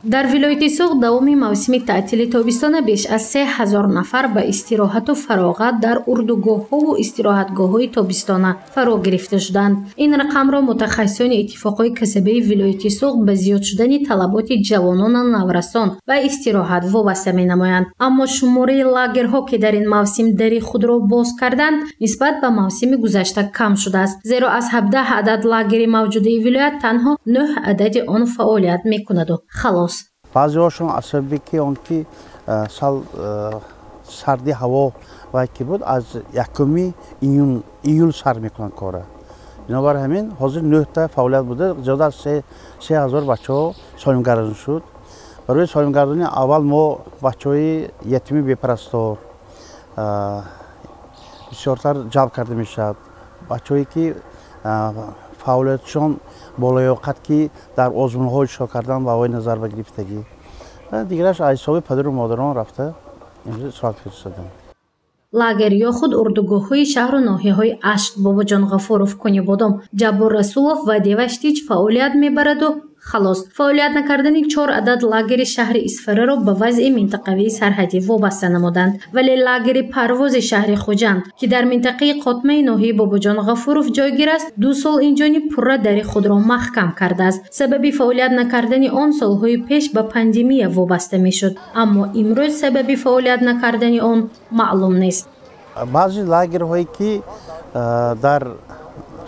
Дар вилояти Суғд давоми мавсими таътили тобистона беш аз 3000 нафар ба истироҳату фароғат дар урдугоҳҳову истироҳатгоҳҳои тобистона фаро гирифта шуданд. Ин рақамро мутахассисони иттифоқҳои касабаи вилояти Суғд ба зиёд шудани талаботи ҷавонону наврасон ба истироҳат вобаста менамоянд. Аммо шумораи лагерҳо, ки дар ин мавсим дари худро боз карданд, нисбат ба мавсими гузашта кам шудааст. Зеро аз 17 адад лагери мавҷудаи вилоят танҳо 9 адади он фаъолият мекунаду халос. Баъзеҳошон аз сабаби ки он ки сал сарди ҳаво вай ки буд, аз 1 июл сар мекунанд кора. Бинобар ҳамин ҳозир 9та фаъолият буда, зиёда аз 3000 бачаҳо солимгардон шуд. Барои солимгардонӣ аввал мо бачаҳои ятими бепарастор бисёртар ҷалб карда мешавад, бачаҳое ки фаъолиятшон болоёқат, ки дар озмунҳо иштирок кардан ба ҳавои назар ба гирифтагӣ, дигараш аз ҳисоби падару модарон рафта имрӯз сурат фиристодем. Лагер ё худ урдугоҳҳои шаҳру ноҳияҳои Ашт, Бобоҷон Ғафуров, Конибодом, Ҷаббор Расулов ва Деваштич фаъолият мебараду халос. Фаъолият накардани 4 адад лагери шаҳри Исфараро ба вазъи минтақавии сарҳадӣ вобаста намуданд. Вале лагери парвози шаҳри Хуҷанд, ки дар минтақаи Қотмаи ноҳияи Бобоҷон Ғафуров ҷойгир аст, 2 сол инҷониб пурра дари худро маҳкам кардааст. Сабаби фаъолият накардани он солҳои пеш ба пандемия вобаста мешуд, аммо имрӯз сабаби фаъолият накардани он маълум нест. Баъзе лагерҳое ки дар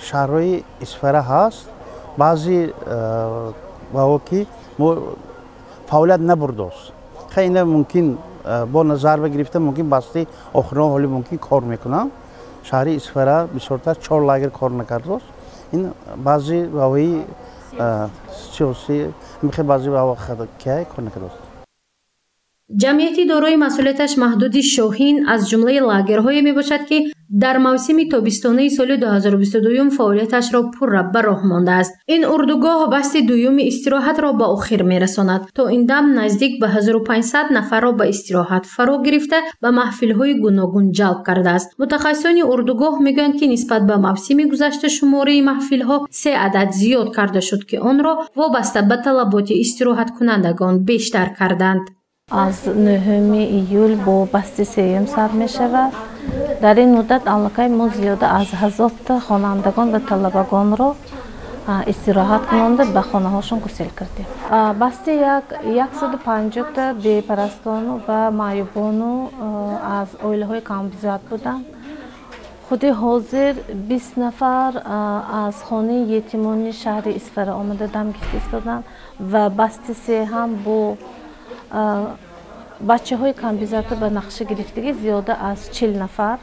шаҳрҳои Исфара ҳаст, баъзе бао ки мо фаъолият набурдост. Хай ина мумкин бо назар гирифта, мумкин басти охирон ҳоли мумкин кор мекунам. Шаҳри Исфара бисёртар 4 лагер кор накардост. Ин баъзе баои сиёсӣ, баъзе бао кор накардост. Ҷамъияти дорои масъулияташ маҳдуди Шоҳин аз ҷумлаи лагерҳое мебошад, ки дар мавсими тобистонаи соли 2022 фаъолияташро пурра ба роҳ мондааст. Ин урдугоҳ басти дуюми истироҳатро ба охир мерасонад. То ин дам наздик ба 1500 нафарро ба истироҳат фаро гирифта, ба маҳфилҳои гуногун ҷалб кардааст. Мутахассисони урдугоҳ мегӯянд, ки нисбат ба мавсими гузашта шумораи маҳфилҳо 3 адад зиёд карда шуд, ки онро вобаста ба талаботи истироҳаткунандагон бештар карданд. Аз 9 июл бо басти сеюм сар мешавад. Дар ин муддат аллакай мо зиёда аз 1000 хонандагон ва талабагонро истироҳат кунонда ба хонаҳошон гусел кардем. Басти 150 бепарастону ва маъюбону аз оилаҳои камбизоат буданд. Худи ҳозир 20 нафар аз хонаи ятимони шаҳри Исфара омада дам гирифта истоданд ва басти се ҳам бо бачаҳои камбизоата ба нақша гирифтагӣ зиёда аз 40 нафар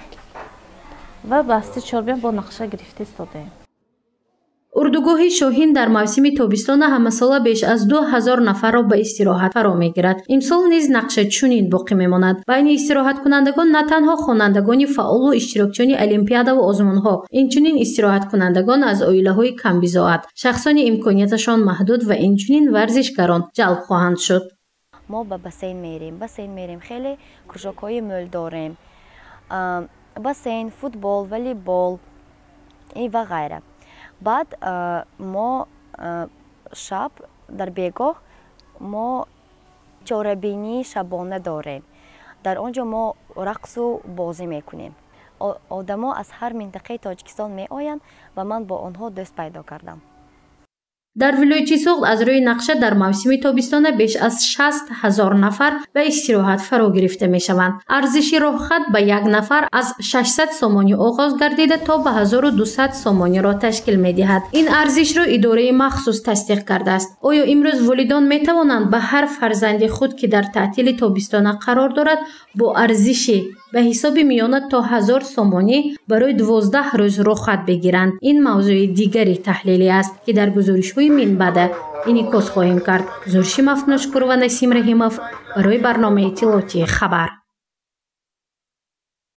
ва басти чорбиям бо нақша гирифта истодаем. Урдугоҳи Шоҳин дар мавсими тобистона ҳамасола беш аз 2000 нафарро ба истироҳат фаро мегирад. Имсол низ нақша чунин боқӣ мемонад. Байни истироҳаткунандагон на танҳо хонандагони фаъолу иштирокчиёни олимпиадаву озмунҳо, инчунин истироҳаткунандагон аз оилаҳои камбизоат, шахсони имконияташон маҳдуд ва инчунин варзишгарон ҷалб хоҳанд шуд. Мо ба бассейн мерем, хеле кружокҳои мӯл дорем, бассейн, футбол, волейбол ва ғайра. Баъд мо шаб дар бегоҳ мо чорабинии шабона дорем. Дар он ҷо мо рақсу бозӣ мекунем. Одамо аз ҳар минтақаи Тоҷикистон меоянд ва ман бо онҳо дӯст пайдо кардам. Дар вилояти Суғд аз рӯи нақша дар мавсими тобистона беш аз 60 000 нафар ба истироҳат фаро гирифта мешаванд. Арзиши роҳхат ба як нафар аз 600 сомонӣ оғоз гардида то ба 1200 сомониро ташкил медиҳад. Ин арзишро идораи махсус тасдиқ кардааст. Оё имрӯз волидон метавонанд ба ҳар фарзанди худ, ки дар таътили тобистона қарор дорад, бо арзиши ба ҳисоби миёна то 1000 сомонӣ барои 12 рӯз рухсат бигиранд? Ин мавзӯи дигари таҳлилӣ аст, ки дар гузоришҳои минбаъда инъикос хоҳем кард. Гузориши Мафнушкур ва Насим Раҳимов барои барномаи иттилоотии Хабар.